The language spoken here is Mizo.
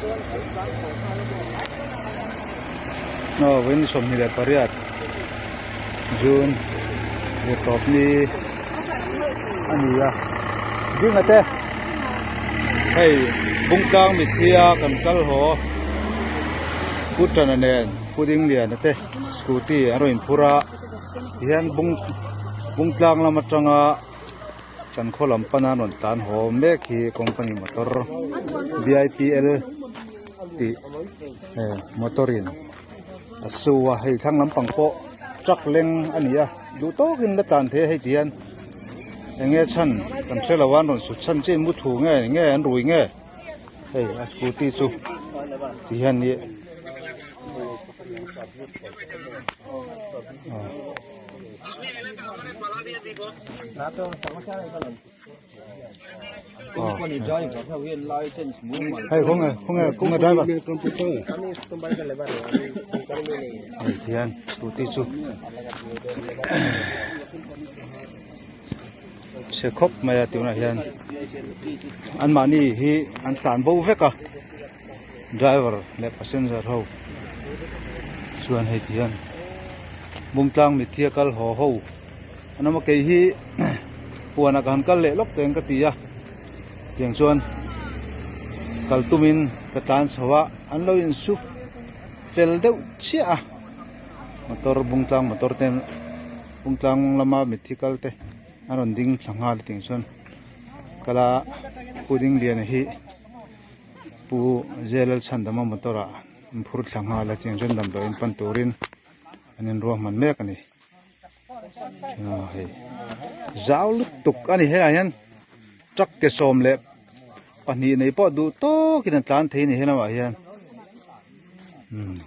Aw vawiin 28 June zirtawp ni a ni a dinga te hei Bungtlang mitthia kan kal haw Pu Tana nen Pu Dingliana te scooty an rawn inphur a tihian Bung Bungtlang lam atanga Kan khaw lam pana rawn tlan haw mek hi company motor B I P L tih eh motor in a su a hei thlang lampang pawh truck leng a ni a duh tawkin la tlan thei a hei ti hian eng nge chhan kan hre lo a an rawn sut chhan chiah in muthu nge nge an rui nge hei a scooty chu ti hian ih ah. Hei khawnge khawnge khawnge driver hei hian scooty chu chhe khawp mai a tunah hian anmahni hi an tlan bo vek a driver leh passenger ho chuan hei ti hian Bungtlang mitthi a kal haw ho an awm a kei hi huanah ka han kal leh lawk teng ka ti a tiang chuan kal tumin ka tlan chho a an lo insu fel deuh chiah a motor Bungtlang motor te Bungtlang lama mitthi kal te an rawn ding thla nghal a tiang chuan kala Pu Dingliana hi. Pu Jalal Chhandama motor ah an phur thla nghal a chiang chuan damdawiin pan turin an inruahman mek a ni hei zau lutuk a ni helaiah hian truck ke 12 nei pawh duh tawkin an tlan thei a ni helamah hian umm.